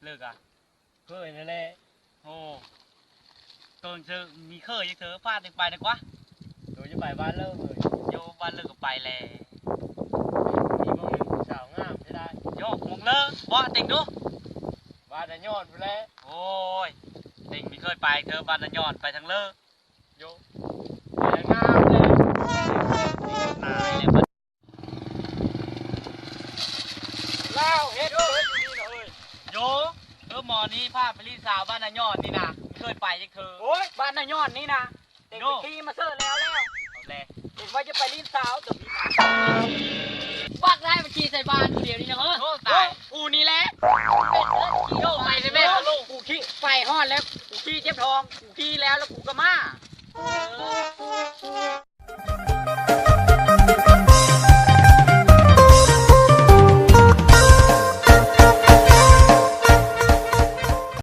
ເລີກອະ ເຄີຍນັ້ນແຫຼະ. ໂອ້ ໂຕເຊີມີເຄີຍຈັກເທື່ອ ພາດຈັ່ງໄປນະກວ່າ. ໂຕຈະໄປບ້ານເລີກເອີຍ. ໂຍ ບ້ານເລີກກໍໄປແຫຼະ. ມີບ່ອນໜຶ່ງຜູ້ສາວງາມໃຊ້ໄດ້. ໂຍ ໝ່ອງເລີກບໍ່ເຕັງດູ? ບ້ານນາຍອດພຸ້ນແຫຼະ. ໂອ້ຍ ເຕັງມີເຄີຍໄປເທື່ອ ບ້ານນາຍອດ ໄປທາງເລີກ. ໂຍ ແຕ່ງາມເລີຍ ຕາຍແລ້ວ. ລາວເຮັດເອີຍ ເຮັດຢູ່ນີ້ນະເອີຍ. ໂຍ ເອີ ໝໍນີ້ພາໄປຫຼິ້ນສາວບ້ານນາຍອດນີ້ນະ ບໍ່ເຄີຍໄປຈັກເທື່ອ. ໂອ້ຍ ບ້ານນາຍອດນີ້ນະ ເຕັງໄປຂີ່ມາເຊີແລ້ວແລ້ວ. ເອົາແຫຼະ ເຫັນວ່າຈະໄປຫຼິ້ນສາວຕົວນີ້ນະ. ບັກໄດ້ມັນຂີ່ໃສ່ບ້ານຜູ້ດຽວນີ້ນະເອີຍ. ໂອ້ ຕາຍ ໂອ້ ກູນີ້ແຫຼະ. ໂຍ ໄປແມ່ລູກ ກູຂີ່ໄປຮອດແລ້ວ ກູຂີ່ເຈັບທ້ອງ ກູຂີ່ແລ້ວ ແລ້ວກູກໍມາ.